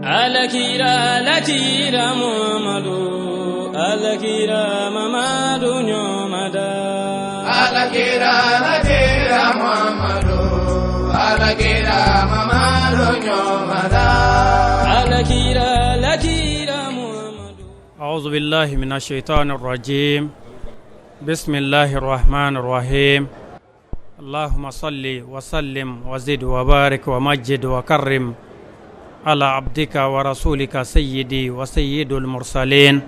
Alakira alakira Muhamadu alakira Mamadu ɲɔmada Alakira alakira Muhamadu alakira Mamadu ɲɔmada Alakira alakira Muhamadu أعوذ بالله من الشيطان الرجيم بسم الله الرحمن الرحيم اللهم صل وسلم وزد وبارك ومجد وكرم على عبدك ورسولك سيدي وسيد المرسلين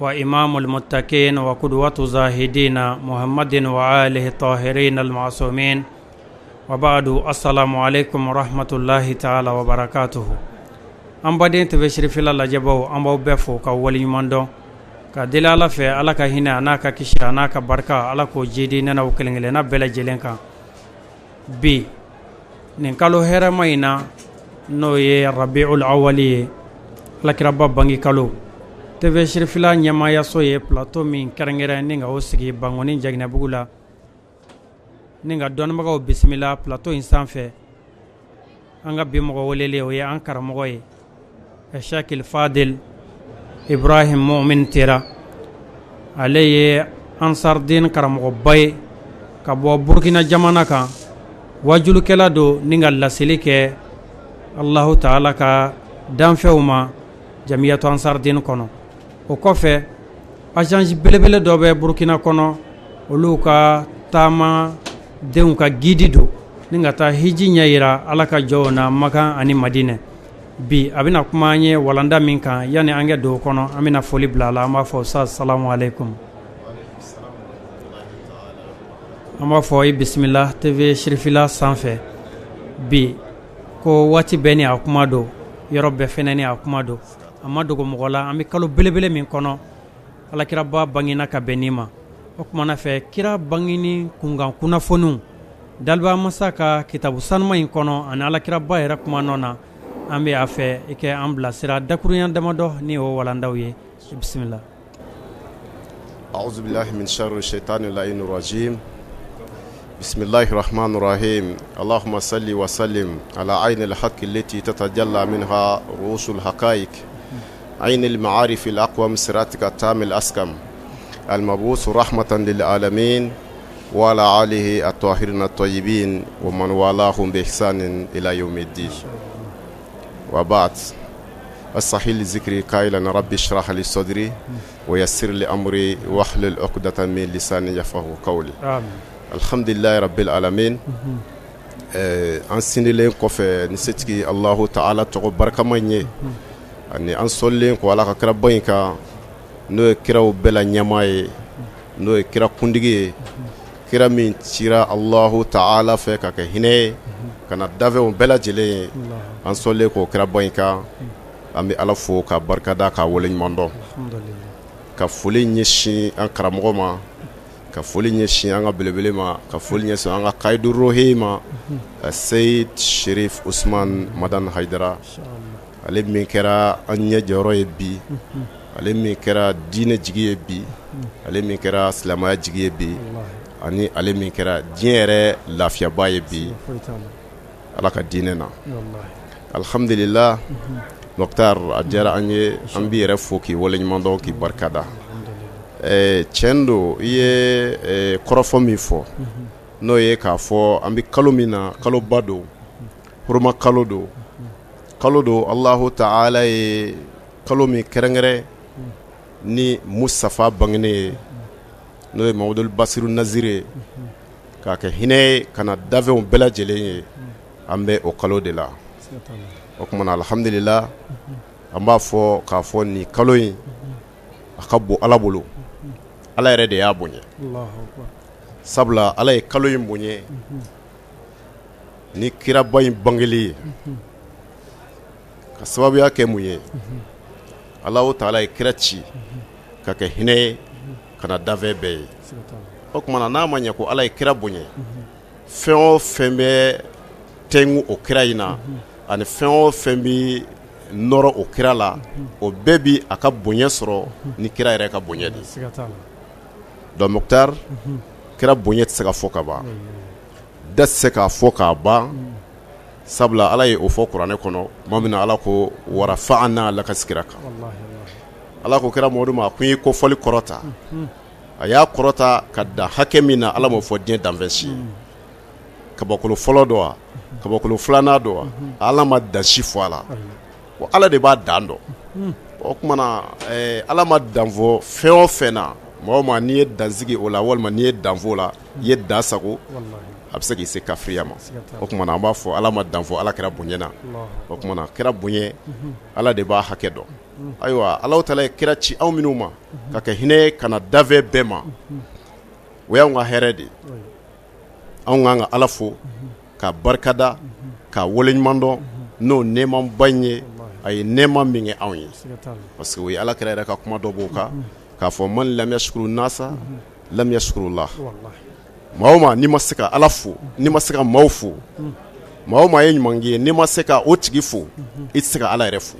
وإمام المتقين وقدوة زاهدين محمد وآله الطاهرين المعصومين وبعد السلام عليكم ورحمة الله تعالى وبركاته An baden TV Sirifila lajɛbaw an b'aw bɛɛ fo ka waleɲuman dɔn ka deli Ala fɛ Ala ka hinɛ a n'a ka kisi a n'a ka barika Ala k'o jidi ne n'aw kelenkelenna bɛɛ lajɛlen kan bi nin kalo hɛrɛma in na n'o ye rabiul awali ye alakiraba bange kalo TV Sirifila ɲɛmaayaso ye plateau min kɛrɛnkɛrɛn ni ka o sigi Bankoni Jaginɛbugu la ni ka dɔnnibagaw bisimila plateau in sanfɛ An ka bi mɔgɔ welelen o ye an karamɔgɔ ye Sɛkil Fadel Ibrahim Mumin Tera ale ye Ansardine karamɔgɔba ye ka bɔ Burukina jamana kan wajulukɛla don ni ka laseli kɛ Alahu taala ka danfɛnw ma jamiyatu Ansardine kɔnɔ o kɔfɛ agence belebele dɔ bɛ Burukina kɔnɔ olu ka taama denw ka guide don ni ka taa hiji ɲɛ yira Ala ka jɔnw na Makan ani Madinɛ bi a bɛna kuma an ye walanda min kan yanni an ka don o kɔnɔ an bɛna foli bila a la an b'a fɔ sa salamu aleykum an b'a fɔ i bisimila TV Sirifila sanfɛ bi ko waati bɛɛ ni a kuma don yɔrɔ bɛɛ fana ni a kuma don a ma dogo mɔgɔ la an bɛ kalo belebele min kɔnɔ alakiraba bangena ka bɛn nin ma o kumana fɛ kira bangeni kunkan kunnafoniw daliba masa ka kitabu sanuma in kɔnɔ ani alakiraba yɛrɛ kuma nɔ na an bɛ a fɛ i kɛ an bilasira dakurunya damadɔ ni o walandaw ye bisimila أعوذ بالله من شر الشيطان اللعين الرجيم بسم الله الرحمن الرحيم اللهم صل وسلم على عين الحق التي تتجلى منها رؤوس الحقائق عين المعارف الأقوم صراطك التام الأسكم المبعوث رحمة للعالمين وعلى آله الطاهرين الطيبين ومن والاهم بإحسان إلى يوم الدين وبعد الصحيح لذكري قائلا ربي اشرح لي صدري ويسر لي أمري واحلل عقدة من لساني يفقهوا قولي الحمد لله رب العالمين an sindilen kɔfɛ ni setigi Alahu taala tɔgɔ barikama in ye ani an sɔlilen kɔ Ala ka kiraba in kan n'o ye kiraw bɛɛ la ɲɛmaa ye n'o ye kira kuntigi ye kira min cira Alahu taala fɛ ka kɛ hinɛ ye ka na danfɛnw bɛɛ lajɛlen ye an sɔlilen kɔ kiraba in kan an bɛ Ala fo ka barikada k'a waleɲuman dɔn ka foli ɲɛsin an karamɔgɔ ma ka foli ɲɛsin an ka belebele ma ka foli ɲɛsin an ka kayidu rohi ma Seyid Sherif Usman Madani Hayidara ale min kɛra an ɲɛ jɔyɔrɔ ye bi ale min kɛra diinɛ jigi ye bi ale min kɛra silamɛya jigi ye bi ani ale min kɛra diɲɛ yɛrɛ lafiyaba ye bi Ala ka diinɛ na alihamdulila Mɔkitar a diyara an ye an b'i yɛrɛ fo k'i waleɲuman dɔn k'i barikada tiɲɛ don i ye kɔrɔfɔ min fɔ n'o ye k'a fɔ an bɛ kalo min na kaloba don huruma kalo don kalo don Alahu taala ye kalo min kɛrɛnkɛrɛn ni Mustafa bangeni ye n'o ye Mamadul Basiru Naziri ye k'a kɛ hinɛ ye ka na danfɛnw bɛɛ lajɛlen ye an bɛ o kalo de la o tuma na alihamdulila an b'a fɔ k'a fɔ nin kalo in a ka bon Ala bolo Ala yɛrɛ de y'a bonya sabula Ala ye kalo in bonya ni kiraba in bangeli ye ka sababuya kɛ mun ye Alahu taala ye kira ci ka kɛ hinɛ ye ka na danfɛn bɛɛ ye o tuma na n'a ma ɲɛ ko Ala ye kira bonya fɛn o fɛn bɛ tɛnku o kira in na ani fɛn o fɛn bɛ nɔrɔ o kira la o bɛɛ bɛ a ka bonya sɔrɔ ni kira yɛrɛ ka bonya de ye donc Mɔkitar kira bonya tɛ se ka fɔ ka ban da tɛ se k'a fɔ k'a ban. Sabula Ala ye o fɔ kuranɛ kɔnɔ tuma min na Ala ko warafa'ana laka zikiraka Ala ko kira Mamadu ma a ko n y'i kofɔli kɔrɔta, unhun, a y'a kɔrɔta ka dan hakɛ min na Ala m'o fɔ diɲɛ danfɛn si ye, kabakolo fɔlɔ don wa, kabakolo filanan don wa, Ala ma dan si fɔ a la, wa Ala de b'a dan dɔn, o tuma na Ala ma dan fɔ fɛn o fɛn na maa o maa n'i ye dan sigi o la walima n'i ye dan fɔ o la i ye dan sago a bɛ se k'i se kafiriya ma o tuma na an b'a fɔ Ala ma dan fɔ Ala kira bonya na o tuma na kira bonya Ala de b'a hakɛ dɔn ayiwa Alahu taala ye kira ci anw minnu ma ka kɛ hinɛ ka na danfɛn bɛɛ ma o y'anw ka hɛrɛ de ye anw ka kan ka Ala fo ka barikada ka waleɲuman dɔn n'o nɛɛmaba in ye a ye nɛɛma min kɛ anw ye parce que o ye Ala kira yɛrɛ ka kuma dɔ b'o kan k'a fɔ man lam yasukuru nasa lam yasukurula maa o maa n'i ma se ka Ala fo n'i ma se ka maaw fo maa o maa ye ɲuman k'i ye n'i ma se ka o tigi fo i tɛ se ka Ala yɛrɛ fo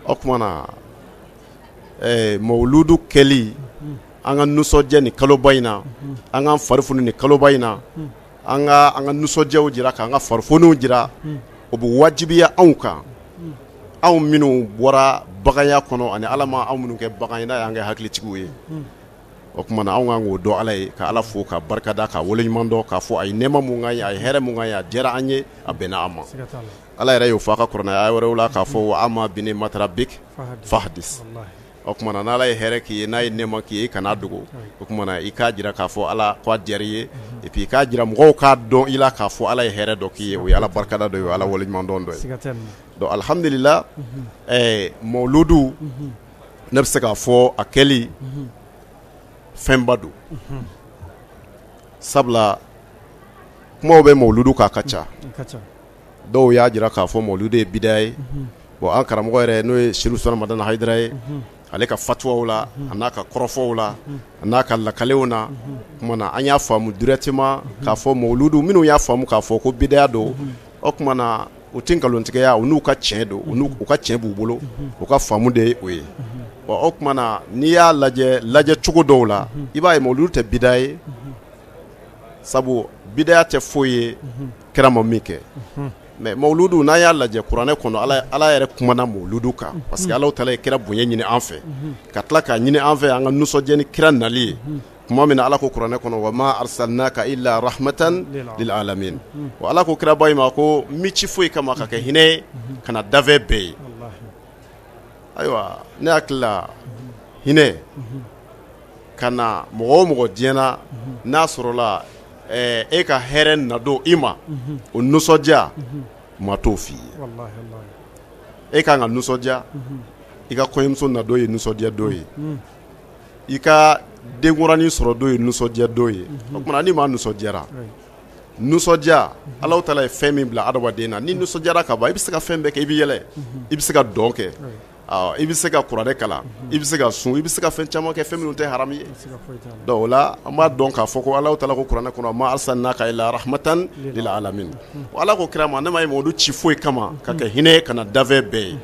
o tuma na mawuludu kɛli an ka nisɔndiya nin kaloba in na an k'an fari foni nin kaloba in na an ka an ka nisɔndiyaw jira k'an ka farifoniw jira o bɛ wajibiya anw kan anw minnu bɔra baganya kɔnɔ ani Ala ma anw minnu kɛ bagan ye n'a y'an kɛ hakilitigiw ye o tuma na anw kan k'o dɔn Ala ye ka Ala fo ka barikada ka waleɲuman dɔn k'a fɔ a ye nɛɛma mun k'an ye a ye hɛrɛ mun k'an ye a diyara an ye a bɛnna an ma Ala yɛrɛ y'o fɔ a ka kuranɛ aya wɛrɛw la k'a fɔ wa ama bi ni'mati rabbika fahadis o tuma na n'Ala ye hɛrɛ k'i ye n'a ye nɛɛma k'i ye i kan'a dogo o tuma na i k'a jira k'a fɔ Ala ko a diyara i ye et puis i k'a jira mɔgɔw k'a dɔn i la k'a fɔ Ala ye hɛrɛ dɔ k'i ye o ye Ala barikada dɔ ye o ye Ala waleɲumandɔn dɔ ye donc alihamdulila mawuludu ne bɛ se k'a fɔ a kɛli fɛnba don sabula kumaw bɛ mawuludu kan a ka ca dɔw y'a jira k'a fɔ mawuludu ye bida ye bon an karamɔgɔ yɛrɛ n'o ye Serifu Usumani Madani Hayidara ye ale ka fatuwaw la a n'a ka kɔrɔfɔw la a n'a ka lakalew na tuma na an y'a faamu directement k'a fɔ mawuludu minnu y'a faamu k'a fɔ ko bida don o tuma na u tɛ nkalontigɛya u n'u ka tiɲɛ don u ka tiɲɛ b'u bolo u ka faamu de ye o ye bon o tuma na n'i y'a lajɛ lajɛ cogo dɔw la i b'a ye mawuludu tɛ bida ye sabu bidaya tɛ foyi ye kira ma min kɛ mais mawuludu n'a y'a lajɛ kuranɛ kɔnɔ Ala yɛrɛ kumana mawuludu kan parce que Alahu taala ye kira bonya ɲini an fɛ ka tila k'a ɲini an fɛ an ka nisɔndiya ni kira nali ye tuma min na Ala ko kuranɛ kɔnɔ wa ma arsalnaka illa rahmatan lil alamin wa Ala ko kiraba in ma ko n m'i ci foyi kama ka kɛ hinɛ ye ka na danfɛn bɛɛ ye ayiwa ne hakili la hinɛ ka na mɔgɔ o mɔgɔ diɲɛ na n'a sɔrɔla e ka hɛrɛ nadon i ma o nisɔndiya maa t'o f'i ye e ka kan ka nisɔndiya i ka kɔɲɔmuso nadon ye nisɔndiya don ye i ka denkuranin sɔrɔ don ye nisɔndiya don ye o tuma ni maa nisɔndiyara nisɔndiya Alahu taala ye fɛn min bila adamaden na ni nisɔndiyara ka ban i bɛ se ka fɛn bɛɛ kɛ i bɛ yɛlɛ i bɛ se ka dɔn kɛ i bɛ se ka kuranɛ kalan i bɛ se ka sun i bɛ se ka fɛn caman kɛ fɛn minnu tɛ haramu ye donc o la an b'a dɔn k'a fɔ ko Alahu taala ko kuranɛ kɔnɔ ma arsalnaka illa rahmatan lil alamin Ala ko kira ma ne ma e Mamadu ci foyi kama ka kɛ hinɛ ka na danfɛn bɛɛ ye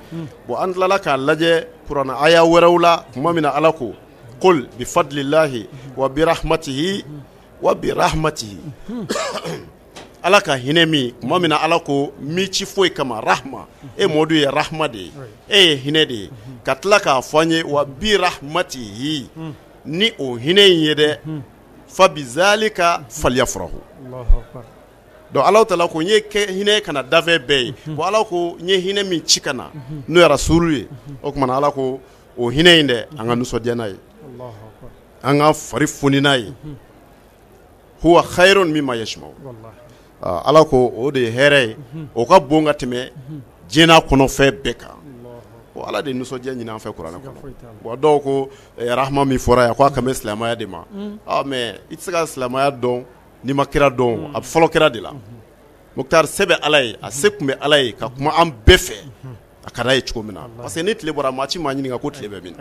bon an tilala k'a lajɛ kuranɛ aya wɛrɛw la tuma min na Ala ko qul bi fadlillahi wa bi rahmatihi wa bi rahmatihi Ala ka hinɛ min tuma min na Ala ko n m'i ci foyi kama rahma e Mamadu ye rahma de ye e ye hinɛ de ye ka tila k'a fɔ an ye wa bi rahmatihi ni o hinɛ in ye dɛ fa bizalika falyafrahu donc Alahu taala ko n y'i kɛ hinɛ ka na danfɛn bɛɛ ye bon Ala ko n ye hinɛ min ci ka na n'o ye rasulu ye o tuma na Ala ko o hinɛ in dɛ an ka nisɔndiya n'a ye an ka fari foni n'a ye huwa khayrun mimma yajma'un Ala ko o de ye hɛrɛ ye o ka bon ka tɛmɛ diɲɛ kɔnɔfɛn bɛɛ kan Ala de nisɔndiya ɲini an fɛ kuranɛ kɔnɔ bon dɔw ko rahma min fɔra yan k'a kan bɛ silamɛya de ma mais i tɛ se ka silamɛya dɔn n'i ma kira dɔn a bɛ fɔlɔ kira de la Mukutari se bɛ Ala ye a se tun bɛ Ala ye ka kuma an bɛɛ fɛ a ka d'a ye cogo min na parce que ni tile bɔra maa si maa ɲininka ko tile bɛ min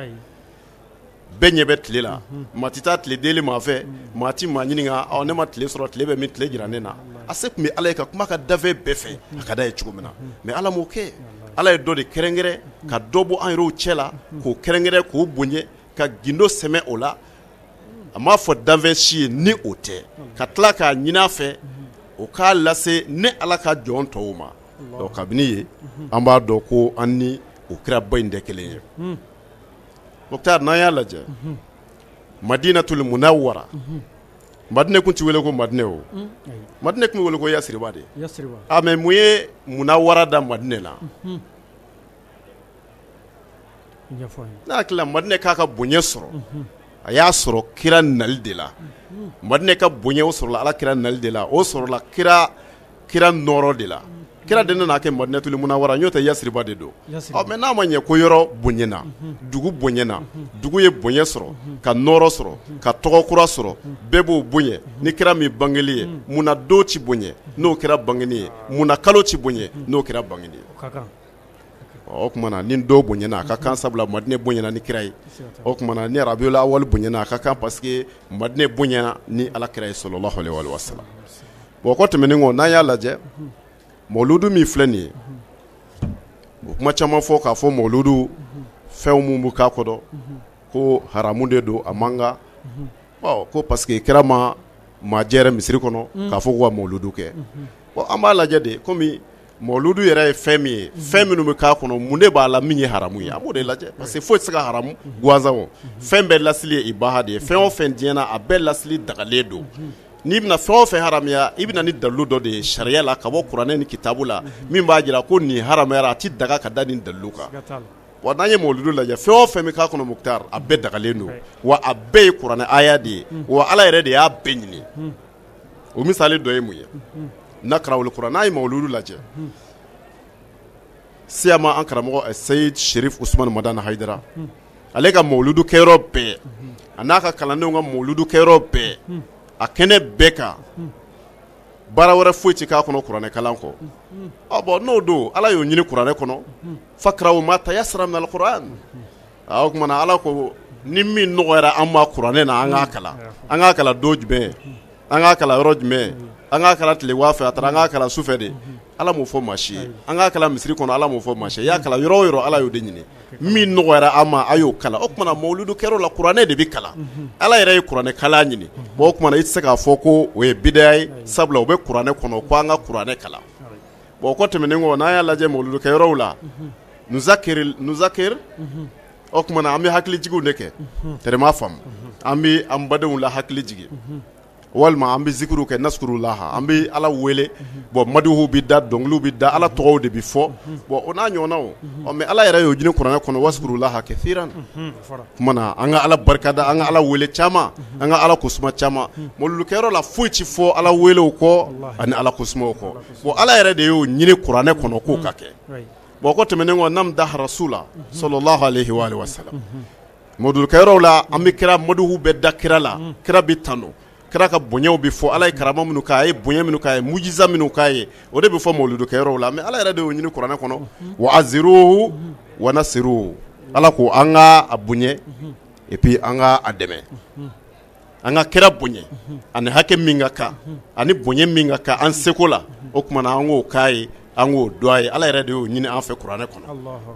bɛɛ ɲɛ bɛ tile la maa tɛ taa tile deli maa fɛ maa tɛ maa ɲininka ɔ ne ma tile sɔrɔ tile bɛ min tile jira ne na a se tun bɛ Ala ye ka kuma ka danfɛn bɛɛ fɛ a ka d'a ye cogo min na mais Ala m'o kɛ Ala ye dɔ de kɛrɛnkɛrɛn ka dɔ bɔ an yɛrɛw cɛ la k'o kɛrɛnkɛrɛn k'o bonya ka gindo sɛmɛ o la a m'a fɔ danfɛn si ye ni o tɛ ka tila k'a ɲini a fɛ o k'a lase ne Ala ka jɔn tɔw ma. Donc kabini yen an b'a dɔn ko an ni o kiraba in tɛ kelen ye. Mukutari, n'an y'a lajɛ Madinatul Munawwara, Madinɛ tun tɛ wele ko Madinɛ o, Madinɛ tun bɛ wele ko Yasiriba de. A mais mun ye Munawwara da Madinɛ la? Ne hakili la Madinɛ k'a ka bonya sɔrɔ, a y'a sɔrɔ kira nali de la. Madinɛ ka bonya o sɔrɔla Ala kira nali de la, o sɔrɔla kira kira nɔɔrɔ de la. Kira de nana kɛ Madinatul Munawwara, n'o tɛ Yasiriba de don. Ɔ mais n'a ma ɲɛ ko yɔrɔ bonyana, dugu bonyana, dugu ye bonya sɔrɔ, ka nɔɔrɔ sɔrɔ, ka tɔgɔ kura sɔrɔ, bɛɛ b'o bonya ni kira min bangeli ye, munna don ti bonya n'o kira bangeni ye? Munna kalo ti bonya n'o kira bangeni ye? O tuma na ni don bonyana a ka kan, sabula Madinɛ bonyana ni kira ye. O tuma na ni Rabiul Awal bonyana a ka kan, parce que Madinɛ bonyana ni Ala kira ye sallallahu alaihi wa sallam. Bon, o kɔ tɛmɛnen kɔ, n'an y'a lajɛ mawuludu min filɛ nin ye, o kuma caman fɔ k'a fɔ mawuludu fɛn minnu bɛ k'a kɔnɔ ko haramu de don, a man kan, ko parce que kira ma maa jɛrɛ misiri kɔnɔ k'a fɔ ko ka mawuludu kɛ. Bon, an b'a lajɛ de, komi mawuludu yɛrɛ ye fɛn min ye, fɛn minnu bɛ k'a kɔnɔ, mun de b'a la min ye haramu ye, an b'o de lajɛ, parce que foyi tɛ se ka haramu gansan. O fɛn bɛɛ lasili ye ibaha de ye. Fɛn o fɛn diɲɛ na, a bɛɛ lasili dagalen don. N'i bɛna fɛn o fɛn haramuya, i bɛna ni dalilu dɔ de ye sariya la ka bɔ kuranɛ ni kitabu la min b'a jira ko nin haramuyara, a tɛ daga ka da nin dalilu kan. Wa n'an ye mawuludu lajɛ, fɛn o fɛn bɛ k'a kɔnɔ, Mukutari, a bɛɛ dagalen don, wa a bɛɛ ye kuranɛ aya de ye, wa Ala yɛrɛ de y'a bɛɛ ɲini. O misali dɔ ye mun ye? Nakarawuli kuran, n'a ye mawuludu lajɛ, siyama an karamɔgɔ Seyid Sherif Usman Madani Hayidara, ale ka mawuludu kɛyɔrɔ bɛɛ, a n'a ka kalandenw ka mawuludu kɛyɔrɔ bɛɛ, a kɛnɛ bɛɛ kan, baara wɛrɛ foyi tɛ k'a kɔnɔ kuranɛ kalan kɔ. Ɔ bon, n'o don, Ala y'o ɲini kuranɛ kɔnɔ, fakrawu ma tayassara minal kuran. O tuma na Ala ko ni min nɔgɔyara an ma kuranɛ na, an k'a kalan. An k'a kalan don jumɛn? An k'a kalan yɔrɔ jumɛn? An k'a kalan tile fɛ, a taara an k'a kalan sufɛ de, Ala m'o fɔ maa si ye. An k'a kalan misiri kɔnɔ, Ala m'o fɔ maa si ye. I y'a kalan yɔrɔ o yɔrɔ, Ala y'o de ɲini. Min nɔgɔyara an ma, a y'o kalan. O tuma na mawuludu kɛyɔrɔ la, kuranɛ de bɛ kalan. Ala yɛrɛ ye kuranɛ kalan ɲini. Bon, o tuma na i tɛ se k'a fɔ ko o ye bidaya ye, sabula o bɛ kuranɛ kɔnɔ ko an ka kuranɛ kalan. Bon, o kɔ tɛmɛnen kɔ, n'an y'a lajɛ mawuludu kɛyɔrɔw la, nuzakir, o tuma na an bɛ hakilijiginw de kɛ, tɛrɛma faamu, an bɛ an badenw la hakili jigin, walima an bɛ zikiruw kɛ, naskurulaha, an bɛ Ala wele. Bon, madihu bɛ da, dɔnkiliw bɛ da, Ala tɔgɔw de bɛ fɔ. Bon, o n'a ɲɔgɔnnaw. Ɔ mais Ala yɛrɛ y'o ɲini kuranɛ kɔnɔ, waskurulaha kasiran. Tuma na an ka Ala barikada, an ka Ala wele caman, an ka Ala kosuma caman. Mawuludukɛyɔrɔ la, foyi tɛ fɔ Ala welew kɔ ani Ala kosumaw kɔ. Bon, Ala yɛrɛ de y'o ɲini kuranɛ kɔnɔ k'o ka kɛ. Bon, o kɔ tɛmɛnen kɔ, namdah rasula sallallahu alaihi wa sallam, mawuludukɛyɔrɔw la, an bɛ kira madihu bɛɛ da kira la, kira bɛ tanu, kira ka bonyaw bɛ fɔ, Ala ye karama minnu k'a ye, bonya minnu k'a ye, mujiza minnu k'a ye, o de bɛ fɔ mawuludukɛyɔrɔw la. Mais Ala yɛrɛ de y'o ɲini kuranɛ kɔnɔ, wa aziruhu wa nasiruhu. Ala ko an ka a bonya et puis an ka a dɛmɛ. An ka kira bonya ani hakɛ min ka kan ani bonya min ka kan an seko la, o tuma na an k'o k'a ye, an k'o dɔn a ye. Ala yɛrɛ de y'o ɲini an fɛ kuranɛ kɔnɔ.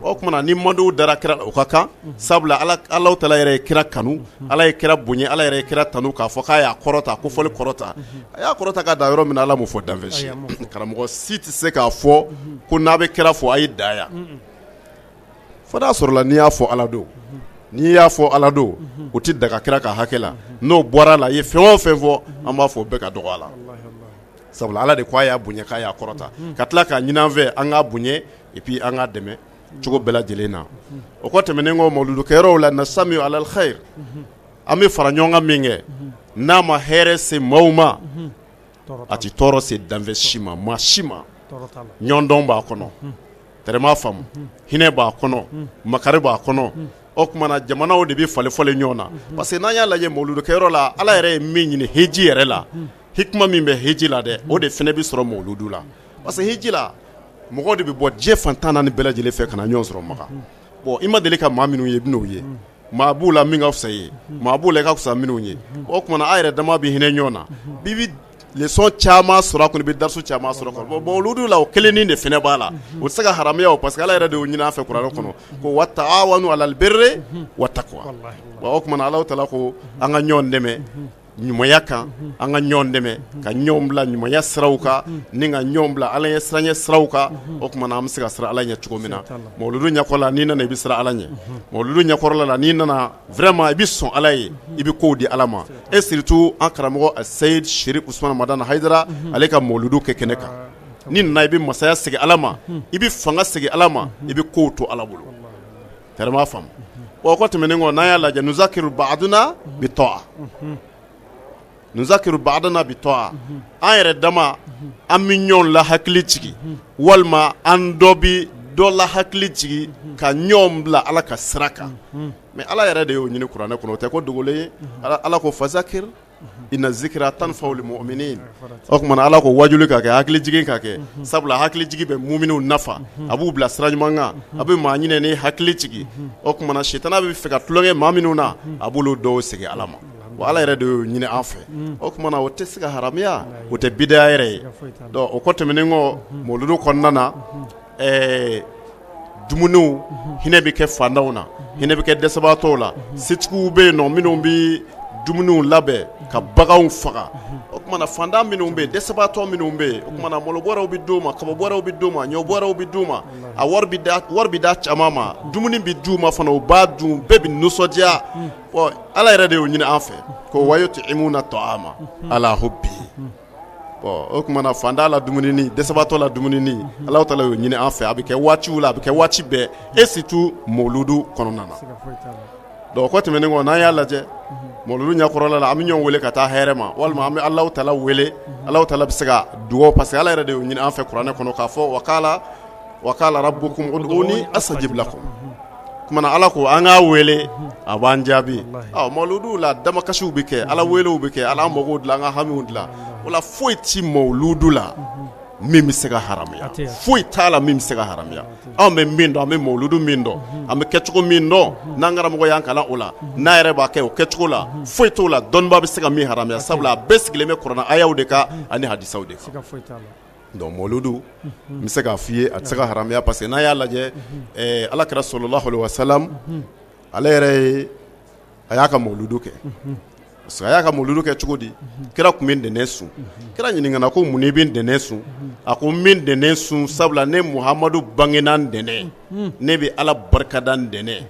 O tuma na ni madihu dara kira la, o ka kan, sabula Ala taala yɛrɛ ye kira kanu, Ala ye kira bonya, Ala yɛrɛ ye kira tanu k'a fɔ k'a y'a kɔrɔta, ko fɔli kɔrɔta, a y'a kɔrɔta ka da yɔrɔ min na, Ala m'o fɔ danfɛn si. Karamɔgɔ si tɛ se k'a fɔ ko n'a bɛ kira fɔ a ye da yan, fo n'a sɔrɔla n'i y'a fɔ Ala don. N'i y'a fɔ Ala don, o tɛ daga kira ka hakɛ la. N'o bɔra la, i ye fɛn o fɛn fɔ, an b'a fɔ o bɛɛ ka dɔgɔ a la, sabula Ala de ko a y'a bonya, k'a y'a kɔrɔta, ka tila k'a ɲini an fɛ an k'a bonya et puis an k'a dɛmɛ cogo bɛɛ lajɛlen na. O kɔ tɛmɛnen kɔ, mawuludukɛyɔrɔw la, nastamiu alal khair, an bɛ fara ɲɔgɔn kan min kɛ, n'a ma hɛrɛ se maaw ma, a tɛ tɔɔrɔ se danfɛn si ma, maa si ma. Ɲɔgɔndɔn b'a kɔnɔ, tɛrɛma faamu, hinɛ b'a kɔnɔ, makari b'a kɔnɔ. O tuma na jamanaw de bɛ falen falen ɲɔgɔn na, parce que n'an y'a lajɛ mawuludukɛyɔrɔ la, Ala yɛrɛ ye min ɲini hiji yɛrɛ la, hikima min bɛ hiji la dɛ, o de fana bɛ sɔrɔ mawuludu la, parce que hiji la, mɔgɔw de bɛ bɔ diɲɛ fan 14 bɛɛ lajɛlen fɛ ka na ɲɔgɔn sɔrɔ Makan. Bon, i ma deli ka maa minnu ye, i bɛn'o ye. Maa b'u la min ka fisa i ye, maa b'u la i ka fisa minnu ye. O tuma na a yɛrɛ dama bɛ hinɛ ɲɔgɔn na, bi bɛ leçon caman sɔrɔ a kɔnɔ, i bɛ darisu caman sɔrɔ a kɔnɔ. Bon, mawuludu la, o kelennin de fana b'a la, o tɛ se ka haramuya o, parce que Ala yɛrɛ de y'o ɲini an fɛ kuranɛ kɔnɔ ko wa taawanu alal birri wa taqwa. O tuma na Alahu taala ko an ka ɲɔgɔn dɛmɛ. ɲumanya kan, an ka ɲɔgɔn dɛmɛ ka ɲɔgɔn bila ɲumanya siraw kan, ni ka ɲɔgɔn bila Ala ɲɛ siranɲɛ siraw kan. O tuma na an bɛ se ka siran Ala ɲɛ cogo min na, mawuludu ɲɛkɔrɔla n'i nana i bɛ siran Ala ɲɛ, mawuludu ɲɛkɔrɔla la n'i nana vraiment i bɛ sɔn Ala ye, i bɛ kow di Ala ma. Et surtout an karamɔgɔ Seyid Cherif Usumani Madani Hayidara, ale ka mawuludu kɛ kɛnɛ kan, n'i nana i bɛ masaya segin Ala ma, i bɛ fanga segin Ala ma, i bɛ kow to Ala bolo. Tɛrɛma faamu. O kɔ tɛmɛnen kɔ, n'an y'a lajɛ, nuzakiru ba'duna bi ta'a, nuzakiru ba'duna bi ta'a, an yɛrɛ dama an bɛ ɲɔgɔn la hakili jigin, walima an dɔ bɛ dɔ la hakili jigin ka ɲɔgɔn bila Ala ka sira kan. Mais Ala yɛrɛ de y'o ɲini kuranɛ kɔnɔ, o tɛ ko dogolen ye. Ala ko fazakir inna zikra tanfa'ul mu'minin. O tuma na Ala ko wajuli ka kɛ, hakilijigin ka kɛ, sabula hakilijigin bɛ muminw nafa, a b'u bila sira ɲuman kan, a bɛ maa ɲinɛnen ni hakili jigin. O tuma na sitana bɛ fɛ ka tulonkɛ maa minnu na, a b'olu dɔw segin Ala ma. Wa Ala yɛrɛ de y'o ɲini an fɛ. O tuma na o tɛ se ka haramuya, o tɛ bidaya yɛrɛ ye. Donc o kɔ tɛmɛnen kɔ, mawuludu kɔnɔna na, ɛɛ dumuniw, hinɛ bɛ kɛ fantanw na, hinɛ bɛ kɛ dɛsɛbaatɔw la. Setigiw bɛ yen nɔ minnu bɛ dumuniw labɛn ka baganw faga. O tuma na fantan minnu bɛ yen, dɛsɛbaatɔ minnu bɛ yen, o tuma na malobɔrɛw bɛ d'u ma, kababɔrɛw bɛ d'u ma, ɲɔbɔrɛw bɛ d'u ma, a wari bɛ d'a caman ma, dumuni bɛ d'u ma fana, u b'a dun, bɛɛ bɛ nisɔndiya. Bon, Ala yɛrɛ de y'o ɲini an fɛ ko wayut'imuna ta'ama ala hubbi. Bon, o tuma na fantan la dumuni, dɛsɛbaatɔ la dumuni, Ala taala y'o ɲini an fɛ. A bɛ kɛ waatiw la, a bɛ kɛ waati bɛɛ, et surtout mawuludu kɔnɔna na. Donc o kɔ tɛmɛnen kɔ, n'an y'a lajɛ mawuludu ɲɛkɔrɔla la, an bɛ ɲɔgɔn wele ka taa hɛrɛ ma, walima an bɛ Alahu taala wele. Alahu taala bɛ se ka dugawu, parce que Ala yɛrɛ de y'o ɲini an fɛ kuranɛ kɔnɔ k'a fɔ wakala wakala rabbukum ud'uni astajib lakum. Tuma Ala ko an k'a wele, a b'an jaabi. Mawuludu la, damakasiw bɛ kɛ, Ala welew bɛ kɛ, Ala mago dilan, an ka hamiw dilan. O la foyi tɛ mawuludu la min bɛ se ka haramuya, foyi t'a la min bɛ se ka haramuya. Anw bɛ min dɔn, an bɛ mawuludu min dɔn, an bɛ kɛcogo min dɔn, n'an karamɔgɔ y'an kalan o la, n'a yɛrɛ b'a kɛ o kɛcogo la, foyi t'o la dɔnniba bɛ se ka min haramuya, sabula a bɛɛ sigilen bɛ kuranɛ ayaw de kan ani hadisaw de kan. Donc mawuludu, n bɛ se k'a f'i ye, a tɛ se ka haramuya, parce que n'a y'a lajɛ, Ala kira sallallahu alaihi wasallam, ale yɛrɛ ye, a y'a ka mawuludu kɛ. Parce que a y'a ka mawuludu kɛ cogo di? Kira tun bɛ ntɛnɛn sun. Kira ɲininkana ko mun i bɛ ntɛnɛn sun? A ko n bɛ ntɛnɛn sun sabula ne Muhamadu bangena ntɛnɛn, ne bɛ Ala barikada ntɛnɛn.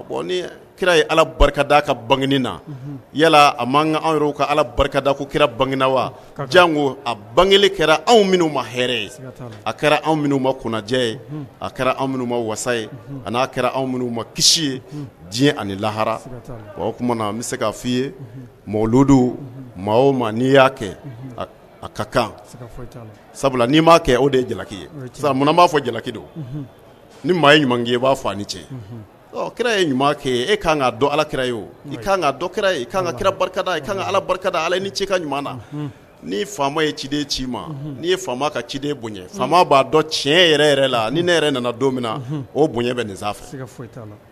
Bon, ni kira ye Ala barikada ka bangeni na, yala a man kan anw yɛrɛw ka Ala barikada ko kira bangena wa? Jango a bangeli kɛra anw minnu ma hɛrɛ ye, a kɛra anw minnu ma kunnajɛ ye, a kɛra anw minnu ma wasa ye, a n'a kɛra anw minnu ma kisi ye diɲɛ ani lahara. Bon, o tuma na n bɛ se k'a f'i ye, mawuludu, maa o maa n'i y'a kɛ, a ka kan, sabula n'i m'a kɛ, o de ye jalaki ye. Munna n b'a fɔ jalaki don? Ni maa ye ɲuman kɛ, i b'a fɔ a ni ce. Kira ye ɲuman kɛ, e kan k'a dɔn Ala kira ye, o i kan k'a dɔn kira ye, i kan ka kira barikada, i kan ka Ala barikada, Ala i ni ce ka ɲuman na. Ni faama ye ciden ci ma, n'i ye faama ka ciden bonya, faama b'a dɔn tiɲɛ yɛrɛ yɛrɛ la, ni ne yɛrɛ nana don min na, o bonya bɛ nin fɛ.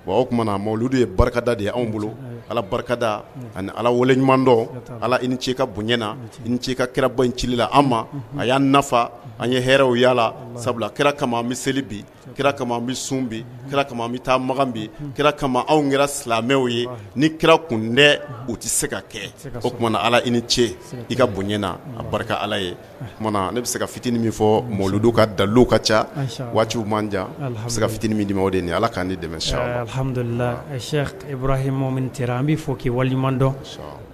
Bon, o tuma na mawuludu ye barikada de ye anw bolo, Ala barikada ani Ala waleɲuman dɔn. Ala i ni ce ka bonya na, i ni ce ka kiraba in cili la an ma, a y'an nafa, an ye hɛrɛw yala, sabula kira kama an bɛ seli bi, kira kama an bɛ sun bi, kira kama an bɛ taa Makan bi, kira kama anw kɛra silamɛw ye. Ni kira kun tɛ, o tɛ se ka kɛ. O tuma na Ala i ni ce i ka bonya na, a barika Ala ye. O tuma na ne bɛ se ka fitinin min fɔ mawuludu ka daliluw ka ca, waatiw man jan, n bɛ se ka fitinin min d'i ma, o de ye nin ye. Ala k'an ni dɛmɛ inchallah. Alhamdulillah, Cheikh Ibrahim Mumini Tera, an b'i fo k'i waleɲuman dɔn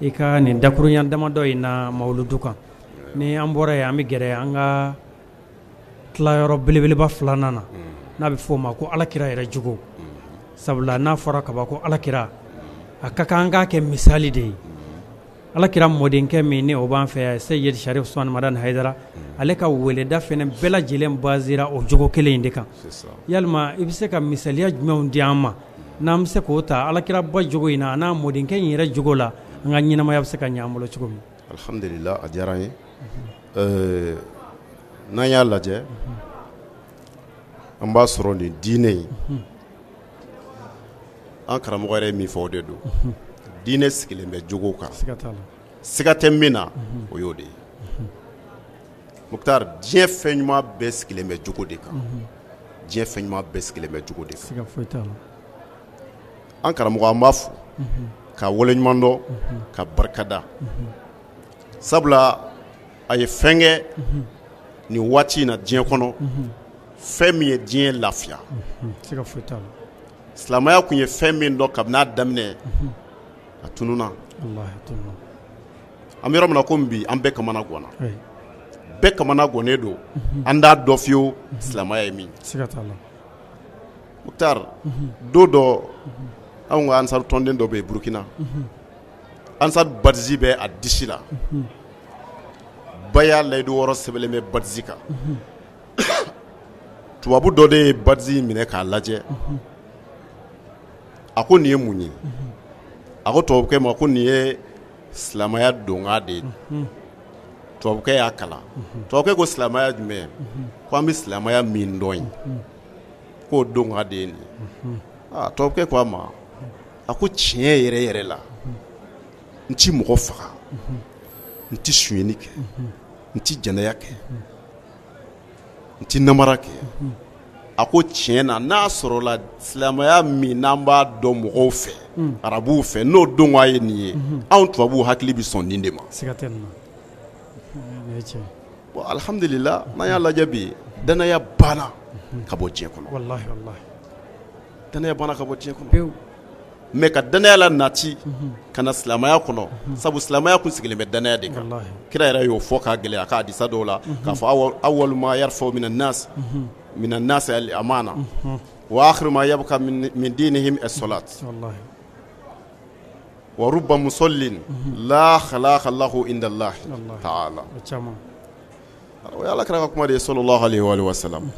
i ka nin dakurunya damadɔ in na mawuludu kan. Ni an bɔra yen, an bɛ gɛrɛ an ka tilayɔrɔ belebeleba filanan na, n'a bɛ fɔ o ma ko Alakira yɛrɛ jogo. Sabula n'a fɔra kaban ko Alakira, a ka kan an k'a kɛ misali de ye. Alakira mɔdenkɛ min ni o b'an fɛ yan, Seyid Sharif Usumani Madani Hayidara, ale ka weleda fana bɛɛ lajɛlen basera o jogo kelen in de kan. Yalima i bɛ se ka misaliya jumɛnw di an ma, n'an bɛ se k'o ta Alakiraba jogo in na, a n'a mɔdenkɛ in yɛrɛ jogo la, an ka ɲɛnamaya bɛ se ka ɲɛ an bolo cogo min? Alhamdulila, a diyara n ye. N'an y'a lajɛ, an b'a sɔrɔ nin diinɛ in, an karamɔgɔ yɛrɛ ye min fɔ, o de don. Diinɛ sigilen bɛ jogo kan, siga tɛ min na, o y'o de ye. Mukutari, diɲɛ fɛn ɲuman bɛɛ sigilen bɛ jogo de kan. Diɲɛ fɛn ɲuman bɛɛ sigilen bɛ jogo de kan. An karamɔgɔ, an b'a fo. Ka waleɲuman dɔn, ka barikada, sabula a ye fɛn kɛ nin waati in na diɲɛ kɔnɔ, fɛn min ye diɲɛ lafiya. Silamɛya tun ye fɛn min dɔn kabini a daminɛ, a tununna. An bɛ yɔrɔ min na ko bi, an bɛɛ kamana ganna, bɛɛ kamana gannen don, an t'a dɔn fiyewu silamɛya ye min. Mukutari, don dɔ, anw ka ansaru tɔnden dɔ bɛ yen Burukina, ansaru badge bɛ a disi la, baya layidu wɔɔrɔ sɛbɛnlen bɛ badge kan. Tubabu dɔ de ye badge minɛ k'a lajɛ, a ko nin ye mun ye? A ko tubabukɛ ma ko nin ye silamɛya donkan de ye. Tubabukɛ y'a kalan. Tubabukɛ ko silamɛya jumɛn? Ko an bɛ silamɛya min dɔn ye, k'o donkan de ye nin ye. Aa, tubabukɛ ko a ma, a ko tiɲɛ yɛrɛ yɛrɛ la, n ti mɔgɔ faga, n ti sonyɛni kɛ, n ti jɛnɛya kɛ, n ti namara kɛ. A ko tiɲɛ na, n'a sɔrɔla silamɛya min n'an b'a dɔn mɔgɔw fɛ, arabuw fɛ, n'o donkan ye nin ye, anw tubabuw hakili bɛ sɔn nin de ma. Bon, alhamdulila, n'an y'a lajɛ bi, danaya banna ka bɔ diɲɛ kɔnɔ, danaya banna ka bɔ diɲɛ kɔnɔ. Mais ka danaya la nati ka na silamɛya kɔnɔ, sabu silamɛya kun sigilen bɛ danaya de kan. Kira yɛrɛ y'o fɔ k'a gɛlɛya a ka hadisa dɔw la, k'a fɔ awwalu ma yarfa'u mina nas al amana wa akhiru ma yabqa min dinihim as-salat wa rubba musallin la khalaqa lahu inda Allah ta'ala. O ye Ala kira ka kuma de ye, sallallahu alayhi wa sallam,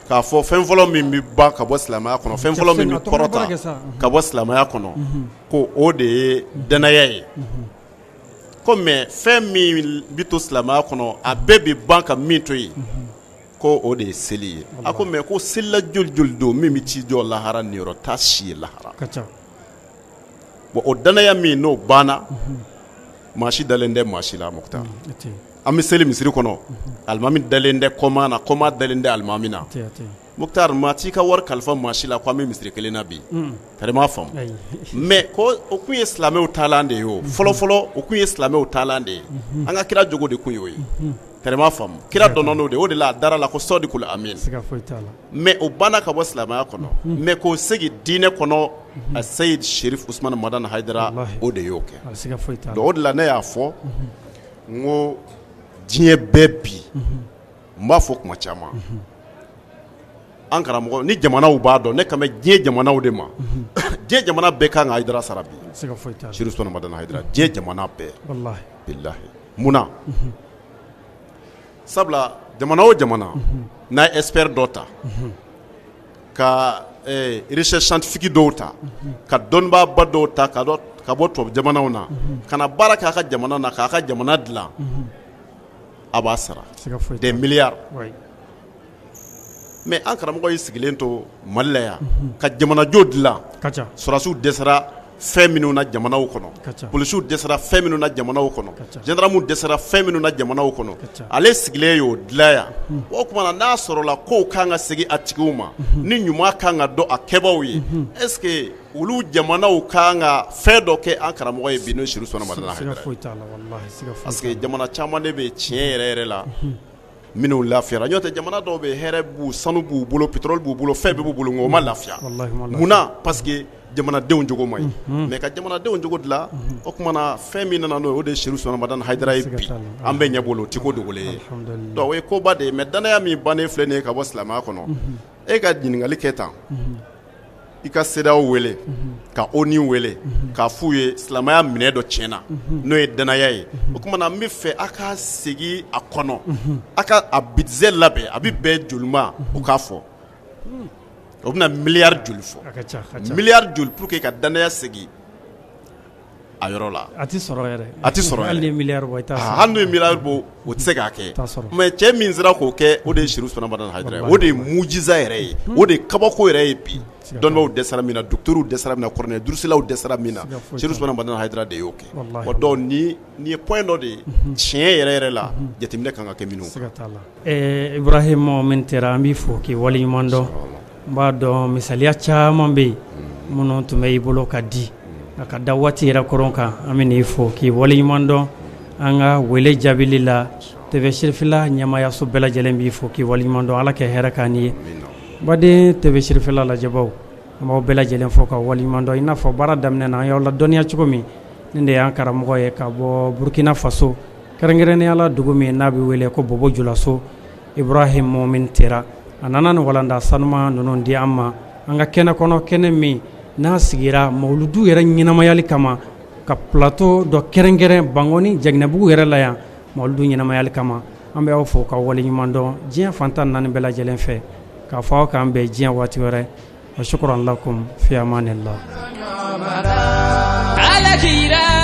k'a fɔ fɛn fɔlɔ min bɛ ban ka bɔ silamɛya kɔnɔ, fɛn fɔlɔ min bɛ kɔrɔta ka bɔ silamɛya kɔnɔ, ko o de ye danaya ye. Ko mais fɛn min bɛ to silamɛya kɔnɔ, a bɛɛ bɛ ban ka min to yen, ko o de ye seli ye. A ko mais ko selila joli joli don min bɛ t'i jɔ lahara, niyɔrɔ t'a si ye lahara? Bon, o danaya min n'o banna, maa si dalen tɛ maa si la. Mukutari, an bɛ seli misiri kɔnɔ, alimami dalen tɛ kɔma na, kɔma dalen tɛ alimami na. Mukutari, maa t'i ka wari kalifa maa si la ko an bɛ misiri kelen na bi. Tari m'a faamu. Mais ko o kun ye silamɛw taalan de ye. O fɔlɔfɔlɔ, o kun ye silamɛw taalan de ye. An ka kira jogo de kun y'o ye. Tari m'a faamu, kira dɔnna n'o de, o de la a dara la ko sɔdikul amin. Mais o banna ka bɔ silamɛya kɔnɔ. Mais k'o segin diinɛ kɔnɔ, a Seyid Sherif Usman Madani Hayidara, o de y'o kɛ. Donc o de la ne y'a fɔ n ko diɲɛ bɛɛ bi, n b'a fɔ kuma caman, an karamɔgɔ ni jamanaw b'a dɔn, ne kan bɛ diɲɛ jamanaw de ma. Diɲɛ jamana bɛɛ kan ka Hayidara sara bi, Sherif Usman Madani Hayidara, diɲɛ jamana bɛɛ, bilahi. Munna? Sabula jamana o jamana n'a ye expert dɔ ta, ka recherche scientifique dɔw ta, ka dɔnnibaaba dɔw ta ka bɔ tubabu jamanaw na ka na baara kɛ a ka jamana na, k'a ka jamana dilan, a b'a sara des milliards. Mais an karamɔgɔ y'i sigilen to Mali la yan ka jamanajɔ dilan. Sɔrɔdasiw dɛsɛra fɛn minnu na jamanaw kɔnɔ, polisiw dɛsɛra fɛn minnu na jamanaw kɔnɔ, gendarmew dɛsɛra fɛn minnu na jamanaw kɔnɔ, ale sigilen y'o dilan yan. O tuma na, n'a sɔrɔla kow kan ka segin a tigiw ma, ni ɲuman kan ka dɔn a kɛbaaw ye, est ce que olu jamanaw kan ka fɛn dɔ kɛ an karamɔgɔ ye bi, n'o ye Sherif Usman Madani Hayidara ye? Parce que jamana caman de bɛ tiɲɛ yɛrɛ yɛrɛ la minnu lafiyara. N'o tɛ, jamana dɔw bɛ, hɛrɛ b'u, sanu b'u bolo, pétrole b'u bolo, fɛn bɛɛ b'u bolo, nka o ma lafiya. Munna? Parce que jamanadenw jogo man ɲi. Mais ka jamanadenw jogo dilan, o tuma na fɛn min nana n'o ye, o de ye Sherif Usman Madani Hayidara ye. Bi an bɛɛ ɲɛ b'o la, o tɛ ko dogolen ye. Donc o ye koba de ye. Mais danaya min bannen filɛ nin ye ka bɔ silamɛya kɔnɔ, e ka ɲininkali kɛ tan, i ka CEDEAO wele, ka ONU wele, k'a f'u ye silamɛya minɛ dɔ tiɲɛna, n'o ye danaya ye. O tuma na, n bɛ fɛ a ka segin a kɔnɔ, a ka a budget labɛn, a bɛ bɛn joli ma, o k'a fɔ. O bɛna miliyari joli fɔ, miliyari joli, pour que ka danaya segin a yɔrɔ la? A tɛ sɔrɔ yɛrɛ. A tɛ sɔrɔ. Hali ni miliyari bɔ, i t'a sɔrɔ. Hali n'o ye miliyari bɔ, o tɛ se k'a kɛ. Mais cɛ min sera k'o kɛ, o de ye Sherif Usman Madani Hayidara ye. O de ye mujiza yɛrɛ ye, o de ye kabako yɛrɛ ye. Bi dɔnnibaw dɛsɛra min na, docteurs dɛsɛra min na, kuranɛ durusilaw dɛsɛra min na, Sherif Usman Madani Hayidara de y'o kɛ. Bon, donc nin ye point dɔ de ye tiɲɛ yɛrɛ yɛrɛ la, jateminɛ kan ka kɛ minnu kan. Ibrahim Mintera, an b'i fo k'i waleɲuman dɔn. N b'a dɔn misaliya caman bɛ yen minnu tun bɛ i bolo ka di. A ka da waati yɛrɛ koron kan, an bɛ n'i fo k'i waleɲuman dɔn an ka wele jaabili la. TV Sirifila ɲɛmayaso bɛɛ lajɛlen b'i fo k'i waleɲuman dɔn. Ala ka hɛrɛ k'an ye. Baden TV Sirifila lajɛbaw, an b'aw bɛɛ lajɛlen fo ka waleɲuman dɔn. I n'a fɔ baara daminɛ na, an y'aw ladɔnniya cogo min, nin de y'an karamɔgɔ ye ka bɔ Burukina Faso, kɛrɛnkɛrɛnnenya la dugu min n'a bɛ wele ko Bobo Julaso, Ibrahim Mumin Tera. A nana nin walanda sanuma ninnu di an ma an ka kɛnɛ kɔnɔ, kɛnɛ min n'a sigira mawuludu yɛrɛ ɲɛnamayali kama, ka plateau dɔ kɛrɛnkɛrɛn Bankɔni Jaginɛbugu yɛrɛ la yan mawuludu ɲɛnamayali kama. An bɛ aw fo ka waleɲuman dɔn diɲɛ fan 14 bɛɛ lajɛlen fɛ, k'a fɔ aw k'an bɛn diɲɛ waati wɛrɛ. Wa shukran lakum fi amanillah. Alakira.